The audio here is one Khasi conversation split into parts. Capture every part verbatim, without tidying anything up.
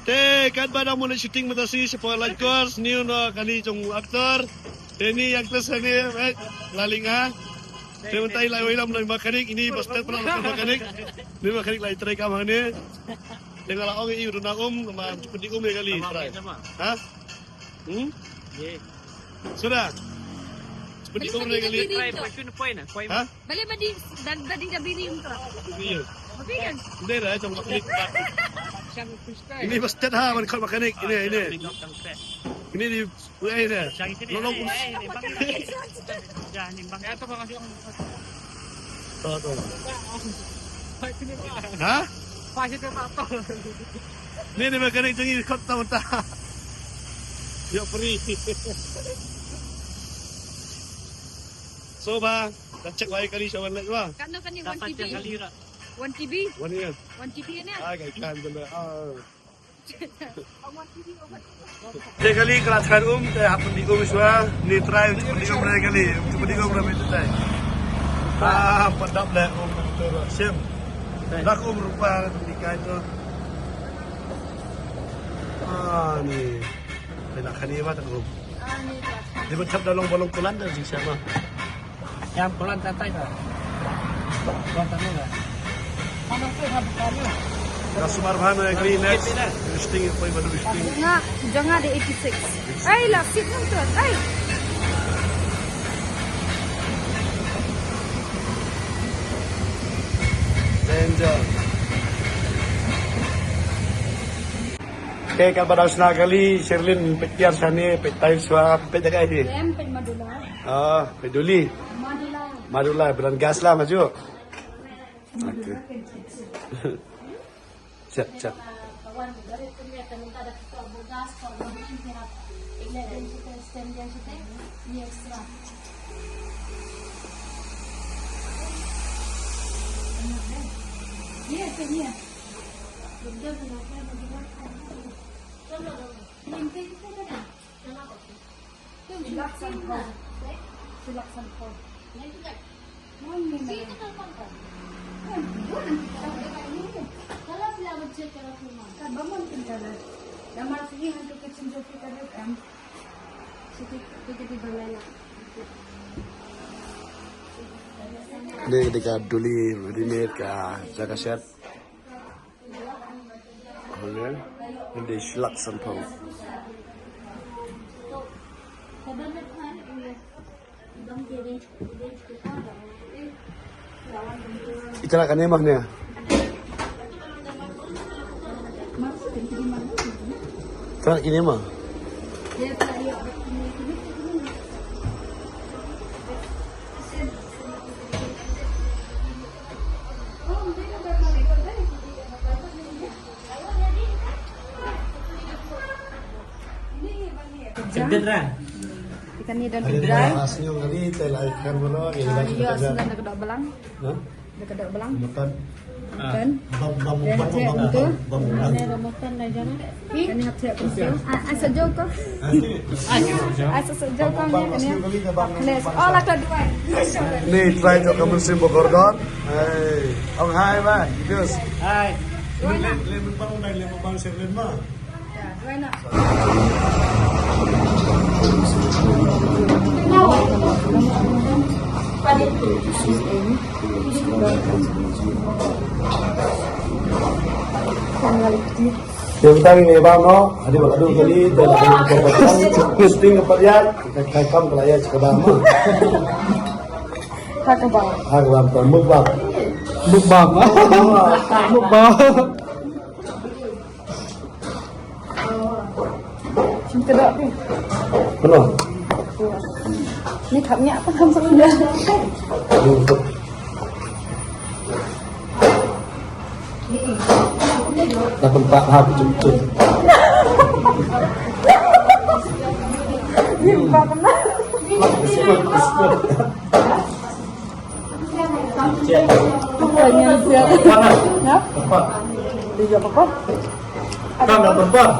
Te katba dang mut shooting mynta shi shapoh light course, ni u no kani jong actor. Te ni actress kani, eh, la ling ha. Te mynta i la wai lam la mechanic, ini bastad pynlong mechanic. Ni mechanic la i trai kam hangne. Te nga la ong i u duna um, ma jupdi um ïa kali trai. Ha? Hmm? Sudah. Jupdi um ïa kali. Trai, poi poi na, poi. Ha? Bale badi, badi da bini um tra. Iya. Tapi kan? Hindi na, jong mechanic. Ini bastad ha, man khot mechanic. Ini, ini. Ini di, ini, ini. Nolong. To, to. Ha? Ini, ini mechanic jong i khot ta mynta. Yo, free. So ba, da check wai kali shawan lek ba. Kan no kan ni one T B. One T B. One year. One T B ne? Ah, kai kan benda. Ah. Te kali ka la thngan um, te hap pyndiah um shuwa, ni trai um pyndiah um re kali, um pyndiah um re te. Ah, pyndap le um tu shem. Dak um rupa ni kai tu. Ah, ni. Te nak khani ba tak um. Dia macam dalam balong kulan dah jing siapa? Yang pelan santai dah. Pelan santai dah. Mana tu yang bukannya? Dah sumar bahan lagi next. Listing apa yang baru listing? Jangan, jangan ada eighty six. Ai lah, sit nang tu. Ai. Danger. Okay, kan pada sna kali, Sherlyn, peit tiar shane, peit tai shuwa, peit da kai hi. Em, peit Madula. Ah, peit Duli. Madula. Madula, brand gas lah, maju. Okay. Siap, siap. Yes, yes. Ni dei ka Duli ready made ka jaka shet. Hynrei, hynrei shi lak sanphew. Ita nak kane mah ne. Ita nak kine mah. Sedap lah. Ikan ni dah dry. Asli kali, tel ikan mana? Ah, iya, asli dah kedok belang. Hah? Dah kedok belang. Makan. Makan. Bam, bam, bam, bam, bam, bam. Ini ada makan dah jangan. Ini hati aku. Ah, asal jauh kau. Asal jauh kau ni kan ya. Let's all ada dua. Ni try jok ka mynsiem ba kordor. Hey, ong hi ba. Yes. Hi. Lemon bang, lemon bang, lemon bang. Yang tadi ni bang no, ada bak adu kali, ada bak adu kali, sting apa dia, kai kam kala ya cakap bang. Ha ka bang. Ha ka bang, mukbang. Mukbang. Mukbang. Shin ka dok phi. Hello. Ni thap nyak pa kam sa. Dah tempat ha betul-betul. Ni tempat kena. Apa yang siap? Ya? Apa? Dia apa? Kan dah berbar.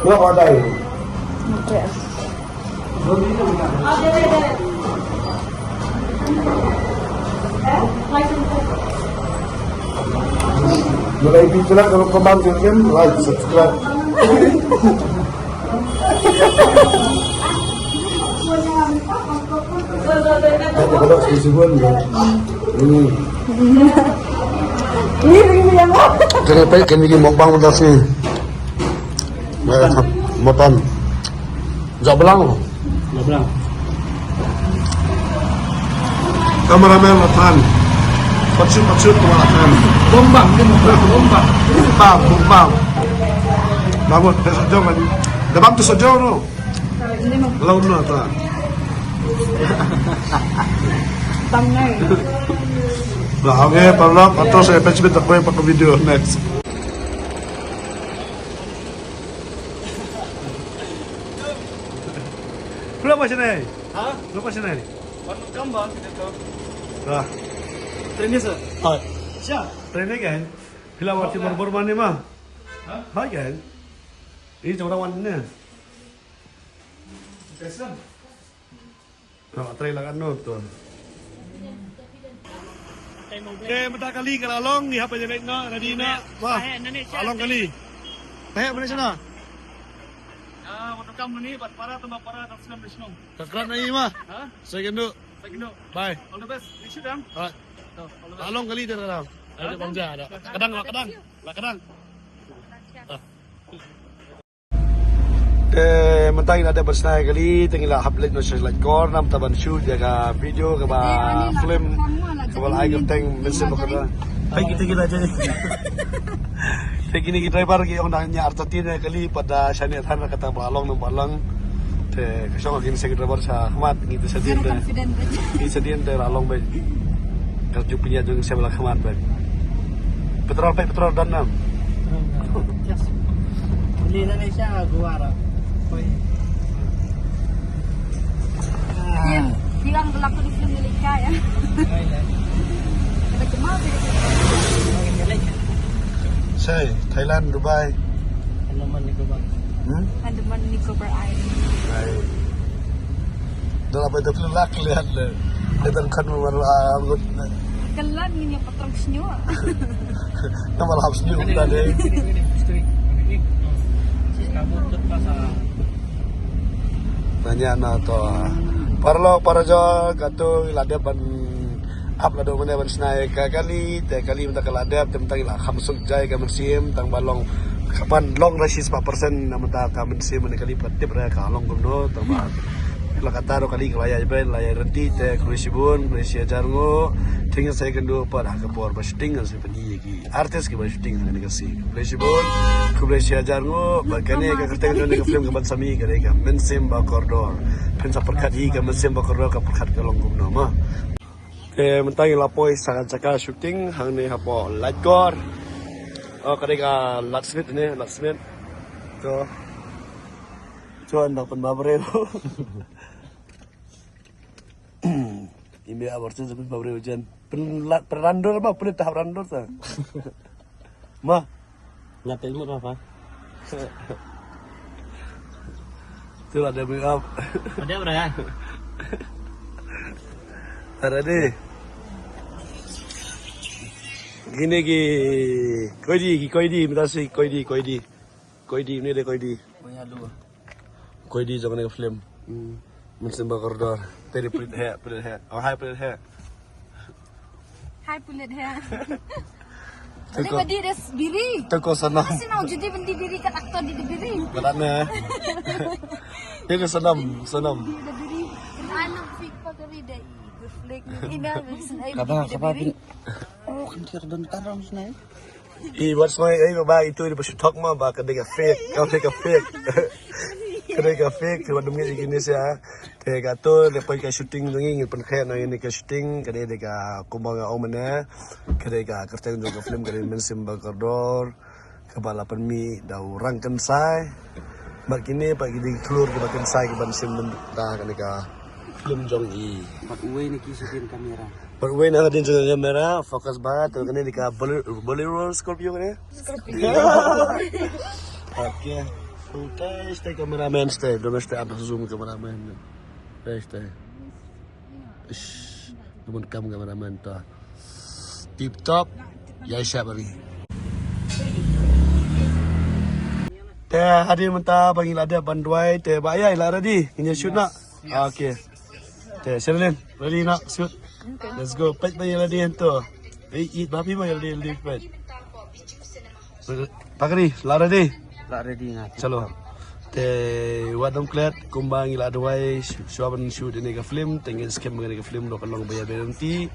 Buat wadai. Okey. Ada, ada. Mulai bincang kalau kembang kan, like, subscribe. Kalau sisi pun ya. Hmm. Ini yang. Kena pay, kena bikin mukbang bentar sini. Makan. Jok belang. Jok belang. Kameramen Latan. Patsut, patsut, Latan. Bombang, dia mau bombang. Bombang, bombang. Bangun, dah sejam lagi. Dah bantu sejam tu. Lawan Latan. Tangai. Lah, okay, paralok, atau saya patch bit tak boleh pakai video next. Berapa sini? Ha? Berapa sini? Wan kam ba kita tu. Dah. Train ni sir. Hai. Siap. Train ni kan? Phi la wan sha Bormani ma. Ha? Hai kan? Ini orang wan ni. Jason. Dah, train la kan no tu. Te mynta kali ka la long, ngi hap ïa leit noh, ready noh. Wah. Long kali. Pahek mana sana? Ah, waktu kam ni, bat para tambah para tak senang di sini. Ka krat na i ma. Ha? Second tu. Second tu. Bye. All the best. Wish you done. Alright. All the best. Along kali dia kadang. Ada bang ja ada. Kadang lah kadang. Lah kadang. Ah. Eh, mynta ngi la dep ban shna ïa kali, te ngi la hap leit noh sha Laitkor, namar ban shoot ïa ka video kaba film kaba la ai kyrteng Mynsiem Bakordor. Hai kita kita aja. Te kine ki driver ki ong dang ñiah artatien ïa kali pat da shaniah than kata ba long nang ba long. Te ka shong ki seng driver sha khmat ngi te shadien te. Ngi shadien te la long beit. Ka ju pynïaid jong sha ba la khmat beit. Petrol peit petrol don nam. Yes. Beli Indonesia gua arah. Koi. Iya, bilang berlaku di film Malaysia ya. Koi lah. Ada Jamal beda. Koi lah. Say, Thailand, Dubai. Andaman Nicobar. Hmm? Andaman Nicobar Island. Right. Dah lah pada tu lah kelihatan le. Dia tengkan memang anggut. Kelan ini apa terang senyum? Nama lah senyum tadi. Tanya na to. Paralok parajor katto la dep ban ap la dong mane ban shna ïa ka kali, te kali mynta ka la dep, te mynta ngi la kham suk jai ka mynsiem, tang ba long ka pan long ra shi spah percent na mynta ka mynsiem mane kali pat tip ra ka long kumno, tang ba la kata ro kali ka la ïai beit, la ïai rynti, te khublei shibun, khublei shi hajar nguh, te ngin sa ïakynduh pat ha ka por ba shooting, ngin sa pyni ïa ki artist kiba shooting ha kane ka scene. Khublei shibun, khublei shi hajar nguh, bad kane ka kyrteng jong kane ka film ka ban sa mih ka dei ka Mynsiem Bakordor. Phin sa pyrkhat hi ka Mynsiem Bakordor ka pyrkhat ka long kumno ma. Te mynta ngi la poi sa ka jaka shooting hangne hapoh Laitkor. Oh, ka dei ka Lad Smit ne, Lad Smit. To. Chuan dang pynbam briew. Imi abar chuan pynbam briew jen. Pynla-, pynrandor ba, pynta hap randor ta. Ma. Nga te mut apa? Tu la dep make up. Ada berapa? Ada deh. Kine ki koidi, ki koidi, mynta shi koidi, koidi. Koidi, ni dei koidi. Punya dua. Koidi jong kane ka film. Hmm. Mynsiem Bakordor. Te dei pulit heh, pulit heh. Oh, hai pulit heh. Hai pulit heh. Teko. Dei badi des biri. Teko sanam. Kasi nau jadi bandi biri kan aktor di biri. Badan ne. Teko sanam, sanam. Di biri. Anak fik pakari dei. Reflect ni ina. Kaba, kaba biri. Oh, kan tiar dan taram snai. I wat snoi, eh, ba, itu di ba shoot ma ba ka dei ka fake, ka dei ka fake. Ka dei ka fake, wat dum ngi kine sia. Te kato, dei poi ka shooting dong ngi, ngi pynkhreh noh ïa kane ka shooting, ka dei dei ka kumba nga ong mynne, ka dei ka kyrteng jong ka film ka dei Mynsiem Bakordor, kaba la pynmih da u Rangkynsai. Bad kine pat ki dei ki khlur kiba kynsai kiban shim mynta kane ka film jong i. Bad uwei na ki shooting kamera. Bad uwei na ka dei jong ka kamera, focus ba, te kane dei ka Bole-, Bolero Scorpio kane? Scorpio. Okay. Okay, stay cameraman, stay. Don't stay up zoom cameraman. Stay, stay. Ish, namun kam cameraman ta. Tip top. Ïa sha bari. Te hadien mynta ba ngi la dep ban duwai te ba ïa la ready ngin ïa shoot na. Okay. Te Sherlyn, ready na shoot. Let's go. Peit ba ïa ready hangto. Ei, ei, ba phi ba ïa ready, ready peit. Pakri, la ready? La ready nga. Chalo. Te wat dam klet kumba ngi la duwai shuwa ban shoot ïa kane ka film, te ngin skhem ba kane ka film ruh kan long ba ïa berhenti.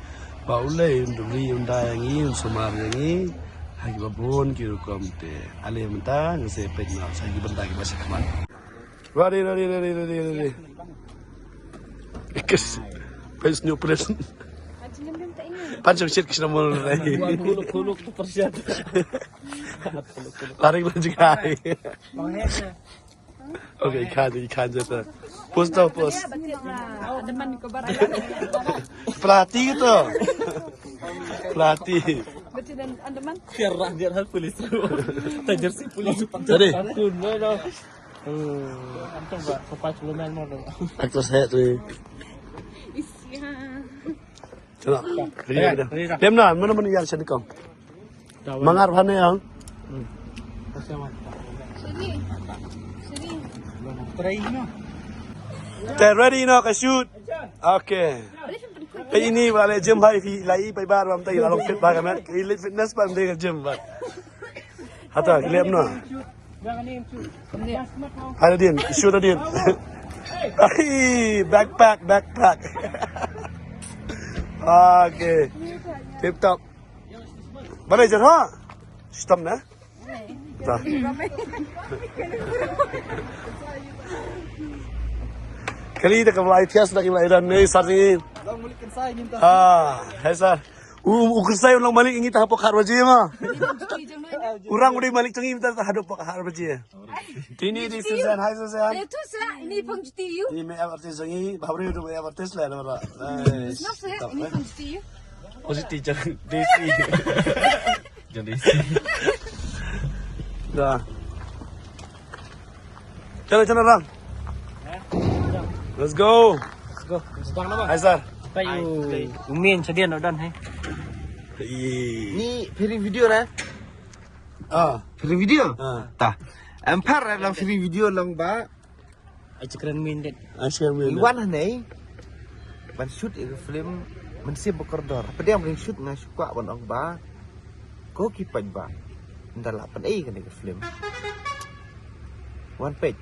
Ba u lei un duri un da ïa ngi un sumar ïa ngi. Ha kiba bun ki rukom te. Ale mynta ngi sa peit noh sa ki bynta kiba sa khmat. Ready, ready, ready, ready, ready. Kes. Pens new press. Pan shong shit kishna mol rai. Khuluk, khuluk tu persiat. Lari mana juga. Okay, ikan, ikan jata. Post tau, post. Pelatih gitu. Pelatih. Biar rakyat hal polis. Tajar si polis. Jadi. Aku no no. Hmm, antum ba, ko pas lumen mo do. Actress head tu. Isya. Chalo. Ready, ready. Dem na, mana mana yang sini kau. Mangar bhane yang. Hmm. Sini. Sini. Try no. Te ready no ka shoot. Okay. Te ini ba le jem bhai phi lai pai bar bam tai la long fit ba ka met. Elite fitness bam dei ka jem ba. Hata, lem no. Hai Radin, shoot Radin. Hai, backpack, backpack. Okay. Tip top. Bale jar ha? Sitam na? Ta. Kali da ka lai thias da ki lai dan ne sar ni. Ah, hai sar. U, u Kristai u long malik ngi ta hapoh khat baje ma. U rang u dei malik jong ngi ta haduh poh khat baje. Tini di Susan, hai Susan. Itu sa ini pang juti you. Ini me artis jong ngi, bahawa udah me artis lah, lah. Kenapa sa ini pang juti you? Positif jong D C. Jong D C. Dah. Chalo, chalo, Ram. Let's go. Let's go. Sedang na ba? Hai, sir. Pai u, u Min sadian dah don, hai. Ni phi ring video na? Ah. Phi ring video? Ah. Ta. Em, phi ring video long ba. Ai chakran Min det. Ai chakran Min det. Iwan hanei. Ban shoot ïa ka film Mynsiem Bakordor. Hapdeng ba ring shoot nga shu kwah ban ong ba ko ki paidbah ynda lah pynei kane ka film, wan peit.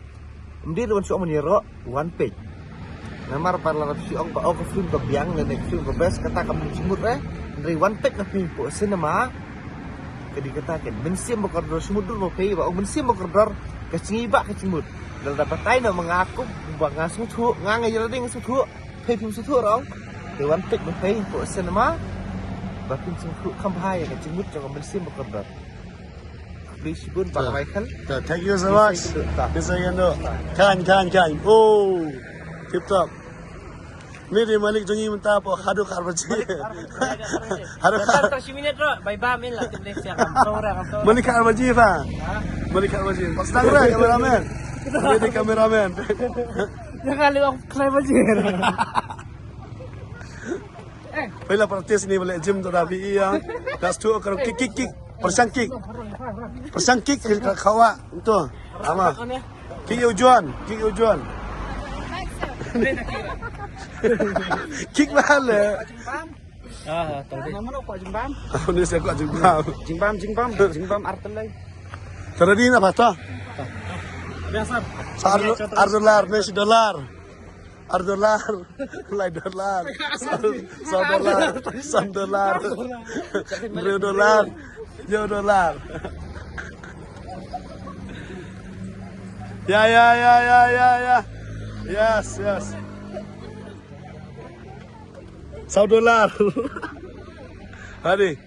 Ym dei ruh wan shu ong ban ïaroh, wan peit. Namar ba lada phi shu ong ba, oh, ka film ka biang lane ka film ka best, kata kam jingmut re. Hynrei wan peit na phi hapoh cinema. Ka dei kata ken Mynsiem Bakordor, shu mutdur ba phi ba ong Mynsiem Bakordor, ka jingibah ka jingmut. Lada batai na ma nga kum ba nga sngewthuh, nga nga ïa lade nga sngewthuh. Phi phim sngewthuh ruh ong. Te wan peit ba phi hapoh cinema ba phin sngewthuh kham bha ïa ka jingmut jong ka Mynsiem Bakordor. Khublei shibun ba ka Michael. Ta, thank you so much. Bisa ïa ndu. Kan, kan, kan. Oh. Tip top. Ni dei malik jong ngi mynta hapoh haduh khat baje. Haduh khat. Tashi minit ruh. Bye bye min la. Malik khat baje ta. Malik khat baje. Pas tang re cameraman. Ni dei cameraman. Jangan lupa khat baje. Phi la practice ni bale gym tu da phi ïa. Das tu karo kick, kick, kick. Pyrshang kick. Pyrshang kick ka khawa. Tu. Ama. Kick ïa u Juan, kick ïa u Juan. Kick bale. Ah, tong dei. Nama nak kuat jingbam? Ni saya kuat jingbam. Jingbam, jingbam, jingbam artelai. Tara di na pata. Biasa. Ar, ar dollar, ni si dollar. Ar dollar, lai dollar, saw dollar, san dollar, hynriew dollar, hynñiew dollar. Ya, ya, ya, ya, ya, ya. Yes, yes. Saw dollar. Hadi.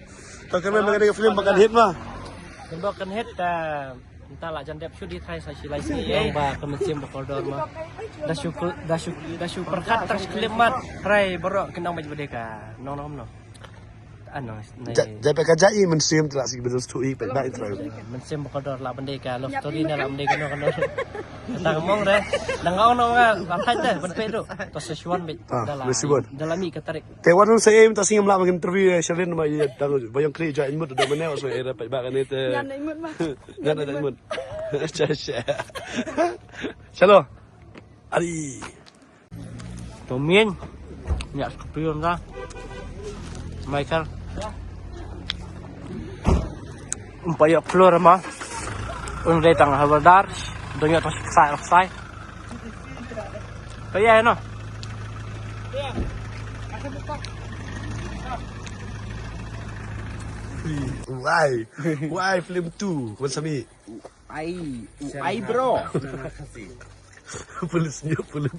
Tang kane ba kane ka film ba kan hit ma. Kan ba kan hit, ah, mynta la jan dep shoot hi tharai sa shi lai sngi ïa ba ka Mynsiem Bakordor ma. Da shu, da shu, da shu pyrkhat tang shi clip mat. Tharai baroh kin ong ba dei ka nong nong no. Ano, jai pa ka jai mynsiem, tla si bidus tu i pa ba intro. Mynsiem ba ka dor la bende ka love story ne la bende ka no ka no. Tang mong re, dang ong no nga la thait de ban pe do. To se shuan bit. Ah, da la, mynsiem bun. Da la mi ka tarik. Te wan sa em ta singem la interview Shalin ma i tang ba yong kri jai mut da mane so era pa ba ka ne te. Nyan mut ma. Nyan mut. Cha cha. Chalo. Ari. To mien. Nya scorpion da. Michael. Umpa ya flor ma. Un dei tang habardar. Donya to sai sai. Pa ya no. Why? Why film two? What's me? Ai, ai bro. Pulis nyo pulis.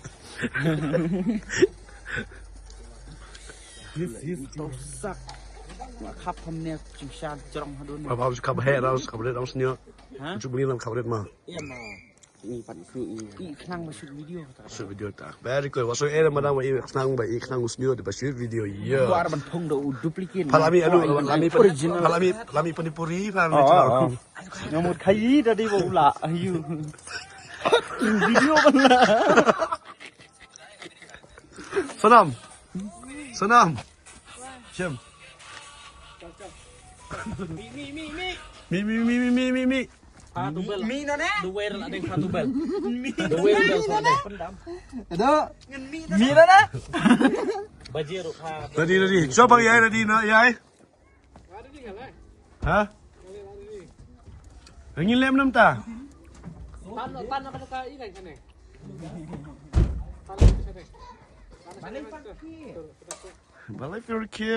His his tosak. Khap hamne chim shan jrong hadun. Apa harus khap he harus khap red harus nyo. Ha? Chum ni khap red ma. Iya ma. Ni pat ni. I khang ma shoot video ta. Shoot video ta. Very good. Waso era madam i khang ba i khang usnyo de ba shoot video. Iya. War ban phong do duplicate. Palami anu, palami original. Palami, palami panipuri, palami. Ngamut khayi da dei ba u la ayu. Video ban la. Sonam. Sonam. Shem. Mi mi mi mi. Mi mi mi mi mi mi mi. Pha tu bel. Mi na ne? Duwer la dei pha tu bel. Duwer bel sa dei. Ado. Mi na ne? Bajir pha. Ready ready. Coba yai ready na yai. Ha? Ngi lem nam ta. Tan tan ka ka i kan ne. Balai Firki.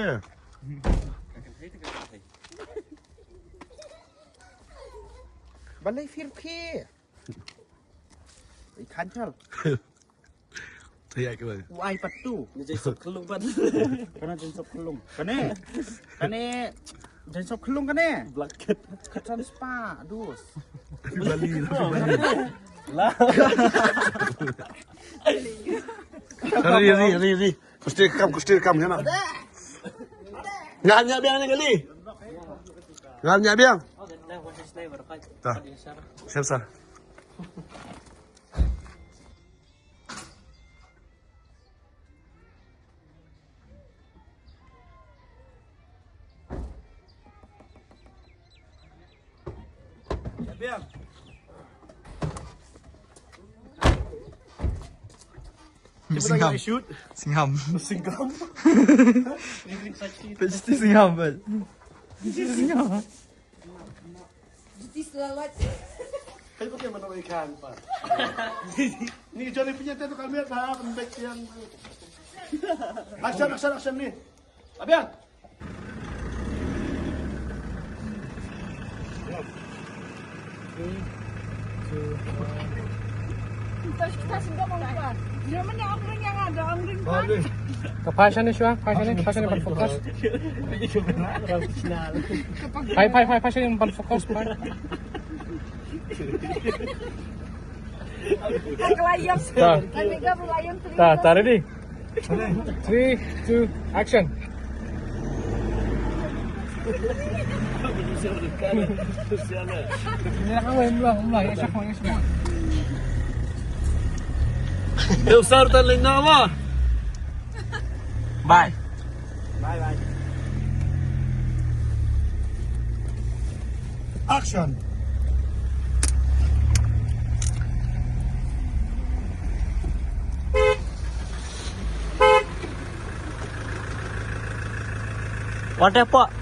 Balai Firki. I khan chal. Taya ke ba. Wai patu. Ni jai sop khlung ban. Kana jai sop khlung. Kane. Kane jai sop khlung kane. Blanket. Katan spa dus. Bali. Bali. Lah. Ri ri ri ri. Kusti kam kusti kam ya na. Ngam nya biang ni kali. Ngam nya biang. Ta. Siap sa. Singham. Singham. Singham. Pasti Singham, Singham. Juti selamat. Kan kau kena mana ikan pa. Ni jari punya tu kami dah lembek yang. Action action action ni. Abian. Ka phai shane shuwa, phai shane, phai shane ban focus. Phai, phai, phai, phai shane ban focus, phai. Ta, ta, ready? Three, two, action. Bye. Bye bye. Action. What happened?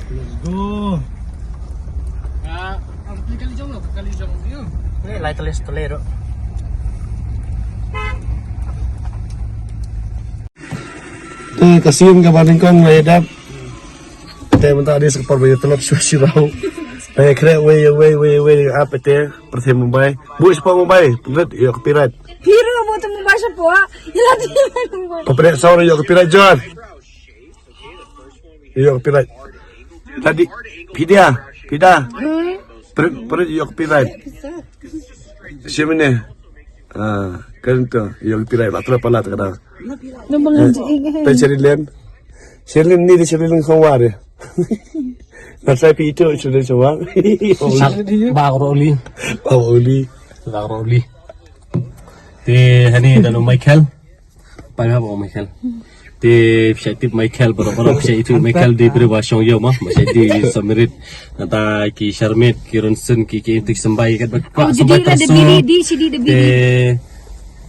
Let's go. Ah, ang kali jong lo, kali jong lo. Ni lai tulis tulis tu. Te ka sien kaba nyngkong la ïadap. Te mynta dei sa ka por ba ïa tlot shuwa shuwa. Ba ïa khreh wei wei wei wei ap te pyrthei Mumbai. Bun shapoh Mumbai, pynrit ïa copyright. Phi ruh bun te Mumbai shapoh. Ïa la dei Mumbai. Pynrit sawr ïa copyright jor. Ïa copyright. Tadi phi dia, phi da. Pynrit, pynrit ïa copyright. Siapa ni? Ah, kan tu ïa copyright ba tlot palat ka da. Number one. Te Sherilyn. Sherilyn ni de Sherilyn khong war ya. Na sai pi itu Sherilyn khong war. Ba Roli. Ba Roli. Ba Roli. Te hani da no Michael. Ba Michael. Te pisa tip Michael, bro, bro, pisa itu Michael di beri basong yo mah, masih di Samirit. Nata ki Sharmit, ki Ronson, ki, ki Intik Sembai, kat bak. Oh, jadi lah da biri, di sini da biri. Te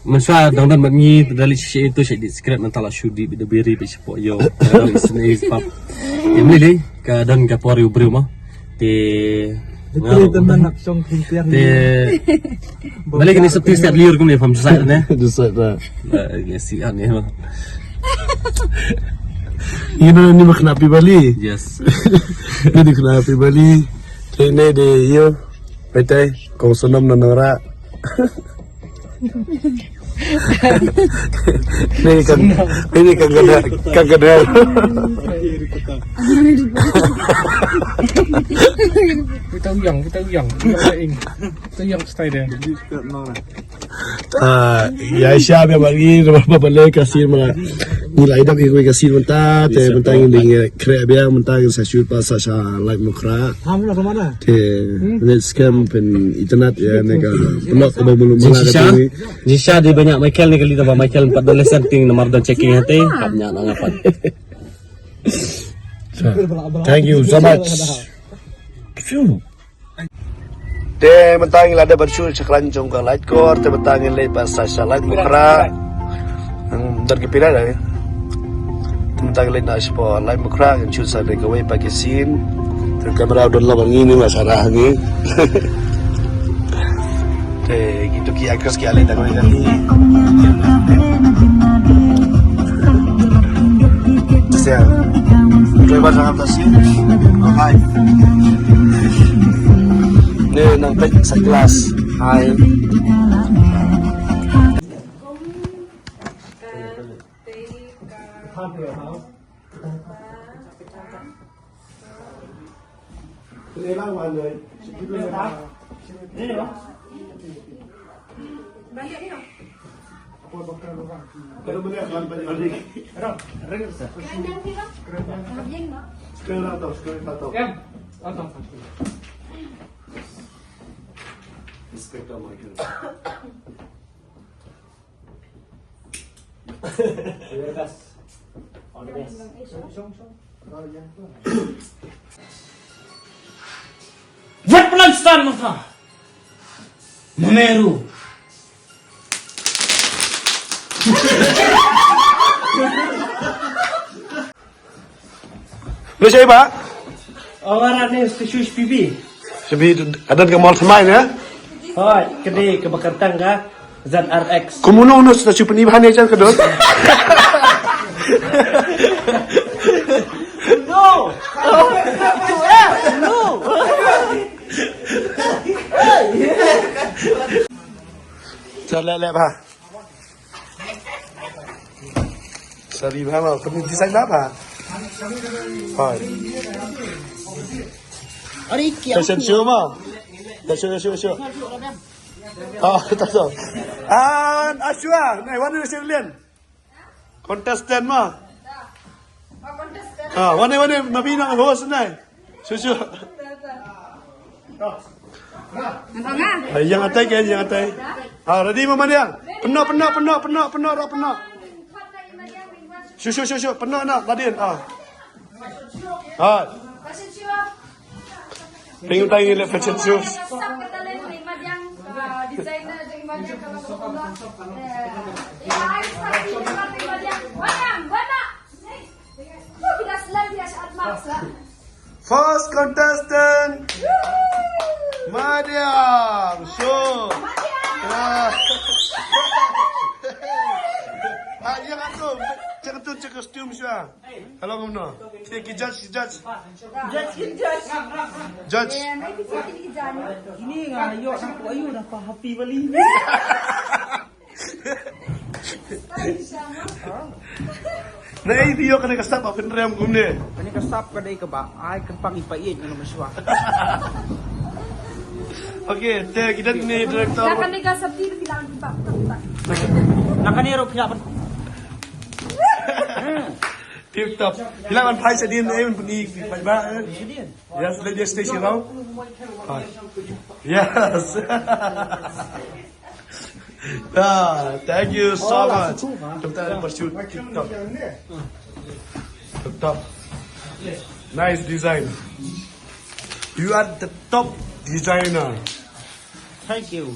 Mynshuwa dang don bad ngi, da leit shisha ito sha dih secret, mynta la shu dih bad da biri bad shapoh ïew. Ka dang isynei pap. Em lei lei ka don ka por ïew briew mo. Te nga ruh. Te balei kane sopti step liur kumne pham jisai ne. Jisai ta. Ba ngi si an ne mo. Ino ni ma kena pi Bali. Yes. Ni di kena pi Bali. Te ne de ïew. Baitai kong Sonam na nangra. Ini kan, ini kan kena, kan kena. Kita uyang, kita uyang, kita uyang, kita uyang style dia. Ah, ya, Aisha, biar bagi, ba, ba, balei ka scene ma. Ngi la ïoh ïa ka scene mynta, te mynta ngi dang khreh biang, mynta ngi sa shoot pat sa sha Laitumkhrah. Te ne skhem pyn internet ïa ne ka pynlong kaba mulu mala ka. Jisha, jisha di ba ñiah Michael ne kali da ba Michael pat da leh setting namar don checking hate, hap ñiah na nga pat. Thank you so much. Phew. Te mynta ngi la dep ban shoot sha khlaiñ jong ka Laitkor, te mynta ngi leit pat sa sha Laitumkhrah. Hmm, don ka pira da. Te mynta ngi leit na shapoh Laitumkhrah, ngi shoot sa dei kawei pat ki scene. Te camera don la ba ngi ni ma sa rah ngi. Te kitu ki actress ki ale da kawei kali. Siap. Driver jangan kasih. Oh, hai. Ni nang pek sunglass. Hai. Inspector Michael. All the best. Wat pelan stan maka. Memeru. Lu siapa? Awara ne station H P B. Siapa itu? Ada ke mall semain ya? Hoi, kede ke bakantang ka Z R X. Komuno no station penibahan ya jan kedot. No. No. Jan lele ba. Sorry, ba, ba, pyndesign ba, ba. Hai. Ari, kia. Fashion show, ba. Fashion show, show. Ah, tak tahu. An Ashwa, nai, wan ni Shirlin. Contestant ma. Ah, wan ni, wan ni, nabi nang host nai. Shu, shu. Nampak ah? Ah, yang atai kan, yang atai. Ah, ready ma Madiang? Pynnoh, pynnoh, pynnoh, pynnoh, pynnoh, rah pynnoh. Shu, shu, shu, shu, pynnoh na, Nadin. Ah. Ah. Ring utai ngi leh fashion show. Designer jong Madiang kalau. First contestant, Madiang. Sure. Madiang. Ya. Ah, yang atur, check atur, check costume sure. Hello, kumno? Ki, ki judge, ki judge. Judge, ki judge. Judge. Ini nga yo sa ko ayu da pa happy bali. Nei, video kane ka sap ba pynrem kumne. Kane ka sap ka dei kaba ai kyrpang i paieit ngan mynshuwa. Okay, te kita ni director. Na kane ka sap ti phi la phi ba. Na kane ro phi la. Tip top. Phi lah ban phai sha dien, eh, ban pyni, pyni ba, eh. Yes, let's just stay around. Yes. Ah, thank you so much. Tip top. Tip top. Nice design. You are the top designer. Thank you.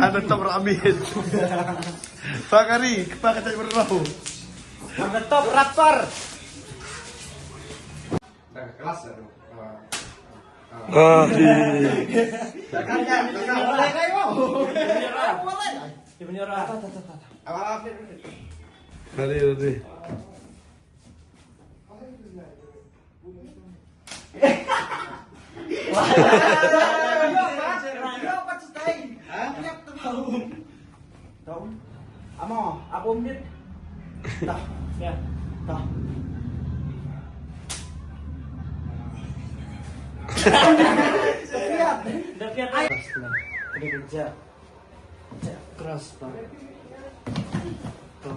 Ada top ramin. Pakari, pakari berau. Ada top rapper. Ah, di. Tadi, tadi. Amo, apa umdit? Dah, ya, dah. Dah piat. Dah piat. Ai. Kena kerja. Keras, Pak. Tuh.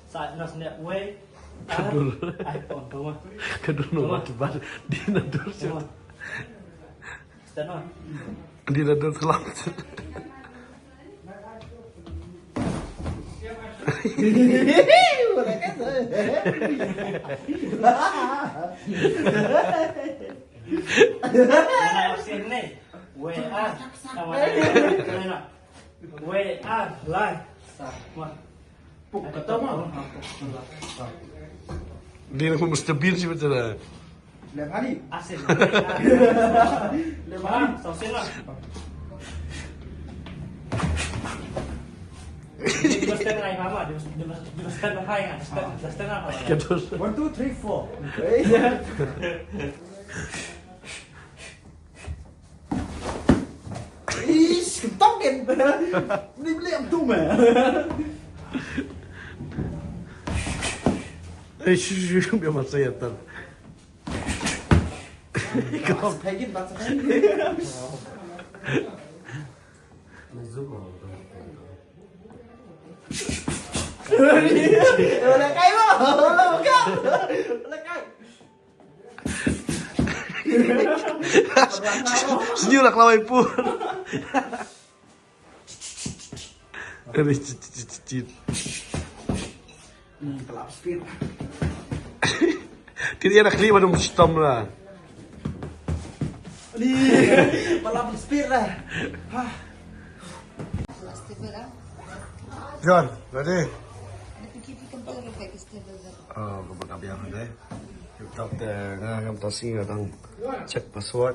Saat nas net way. Kedur. Ai, oh, bawah. Kedur no bawah. Bawah. Di nadur. Bawah. Stand on. Di nadur selam. Where are? Where are? Lai. Wah. Puk kata mah. Dia nak Mister Bean sih betul lah. Lep hari. Asin. Lep hari. Sosin lah. Dia mesti ngai mama, dia mesti, dia mesti, dia mesti ngai, dia mesti, dia mesti ngai. One, two, three, four. Ish, kentang kan. Beli beli am tu mah. Eh, shu, shu, shu, biar masa ya, tar. Bas pegin, bas pegin. Wala kayo. Wala kayo. Senyum lah kelawai pun. Ini cit, cit, cit, cit. Hmm, kelap speed. Tidak ada kelima dong sistem lah. Ni, kelap speed lah. Hah. John, ready? Oh, kaba ka biang deh. Tip top te nga ngam tasi nga tang check password.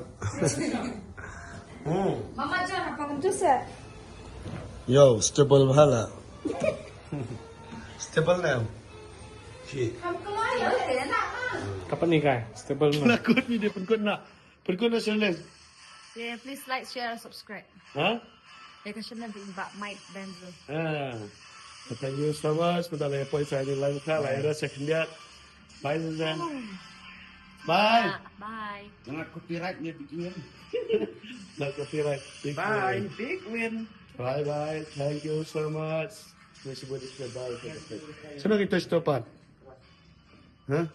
Hmm. Mama John, apa bentuk sih? Yo, stable bha la. Stable now. Shit. Kapan ni kai? Stable na. Nakut ni dia pun kut nak. Pun kut nak channel. Yeah, please like, share, subscribe. Ha? Ya ka channel ba Mike Benzo. Ha. Thank you so much. Mynta la ïa poi sa ni live ka la ïa sa khyndiat. Bye Susan. Bye. Bye. Jangan copyright ni Big Win. Not copyright. Big Win. Bye, Big Win. Bye bye. Thank you so much. Ni sebut dia bye. Sana kita stopan. Ha?